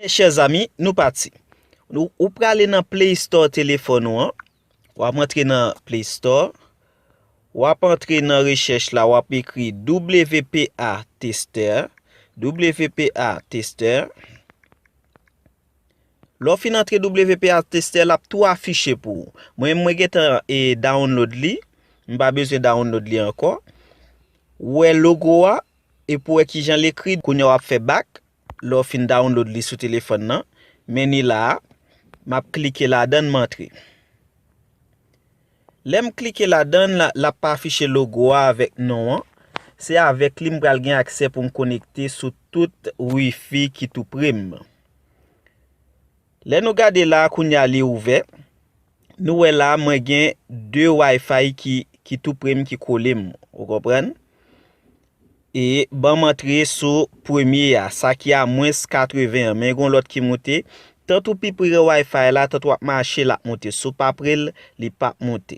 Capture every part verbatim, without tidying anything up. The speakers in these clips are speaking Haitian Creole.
Chè zami, nou pati. Ou, ou prale nan Play Store telefòn ou an. W ap antre nan Play Store. W ap antre nan rechèch la, w ap ekri W P A Tester. W P A Tester. Lè w fin antre W P A Tester, l ap tou afiche pou ou. Mwen, mwen gentan e download li. M pa bezwen download li ankò. Ou wè logo a, epi w wè kijan l ekri. Kounye a w ap fè back. Lè w fin download li sou telefòn nan, men ni la a, m ap klike ladan l, m antre. Lè m klike ladan l, l ap afiche logo a avèk non an. Se avèk li m pral gen aksè pou m konekte sou tout Wi-Fi ki tou pre m. Lè nou gade la a, kounye a li ouvè. Nou wè la, mwen gen de Wi-Fi ki, ki tou pre m, ki kole m. Ou konprann? E ban m antre sou premye a, sa ki a mwens katreven an. Men gen yon lòt ki moute. Tant ou pi pre Wi-Fi la, tant w ap mache, l ap moute. Si w pa pre l, li p ap moute.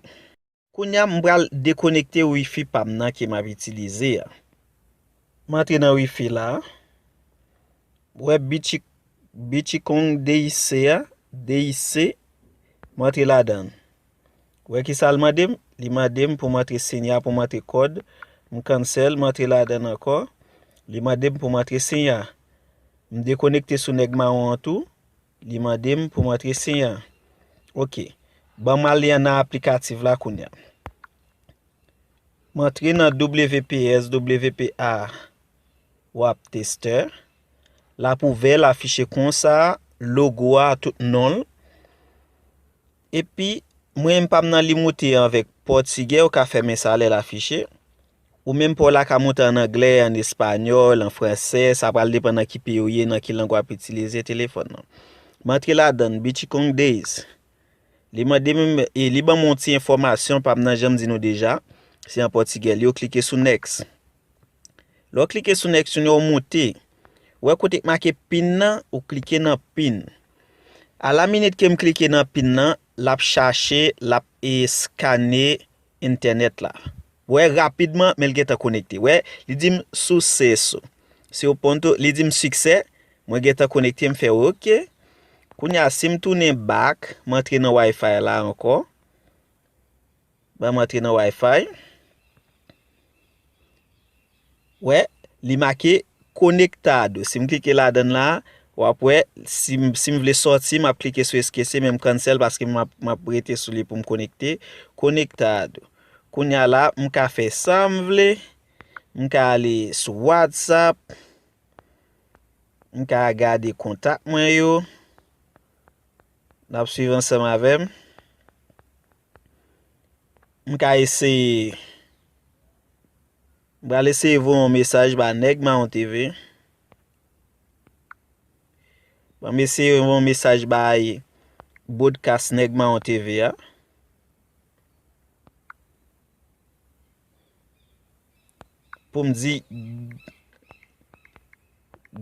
Kounye a, m pral dekonekte Wi-Fi pa m nan ke m ap itilize a. M antre nan Wi-Fi la. Ou wè Bichi, Bichikong D I C a, D I C, m antre ladan l. Ou wè ki sa l mande m? Li mande m pou m antre siy a, pou m antre kòd. M cancel, m antre ladan l ankò. Li mande m pou m antre siy a. M dekonekte sou nèg mawon an tou. Li mande m pou m antre siy a. Ok. Ban m ale nan aplikatif la kounye a. M antre nan W P S, W P A, W A P Tester. L ap ouvè, l afiche konsa, logo a, tout non l. Epi, mwen, m pa m nan li moute avèk pòtigè, ou ka fèmen sa lè l afiche. Ou menm pa w la ka moute an anglè, an espanyòl, an fransè, sa pral depann nan ki peyi w ye, nan ki lang w ap itilize telefòn nan. M antre ladan l, Bichikong Days. Li mande m, e li ban m yon ti enfòmasyon, pa m nan janm di nou deja. Se an pòtigè, li yo klike sou next. Lè w klike sou next, yon yo moute. Ou wè kote k make pin nan, ou klike nan pin. A la minit ke m klike nan pin nan, l ap chache, l ap e, skane entènèt la. Ou wè rapidman, men l gentan konekte. Ou wè, li di m suceso. Se o ponto, li di m siksè, mwen gentan konekte, m fè ok. Kounye a, si m tounen back, m antre nan Wi-Fi la ankò. Ban m antre nan Wi-Fi. Wè, li make conectado. Si m klike ladan l la, w ap wè, si m, si m vle sòti, m ap klike sou esquecer, men m cancel paske m ap, m ap rete sou li pou m konekte. Conectado. Kounye a la, m ka fè sa m vle. M ka ale sou WhatsApp. M ka gade kontak mwen yo. N ap swiv ansanm avè m. M ka eseye. M pral eseye voye yon mesaj ba Nèg Mawon T V. Ban m eseye voye yon mesaj bay broadcast Nèg Mawon T V a. Pou m di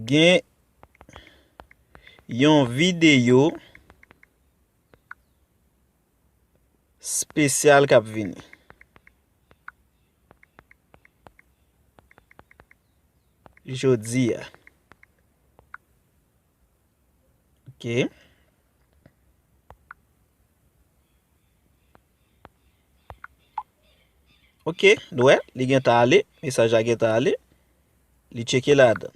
gen yon videyo spesyal k ap vini jodi a. Ok. Ok, nou wè, li gentan ale, mesaj la gentan ale. Li tcheke ladan.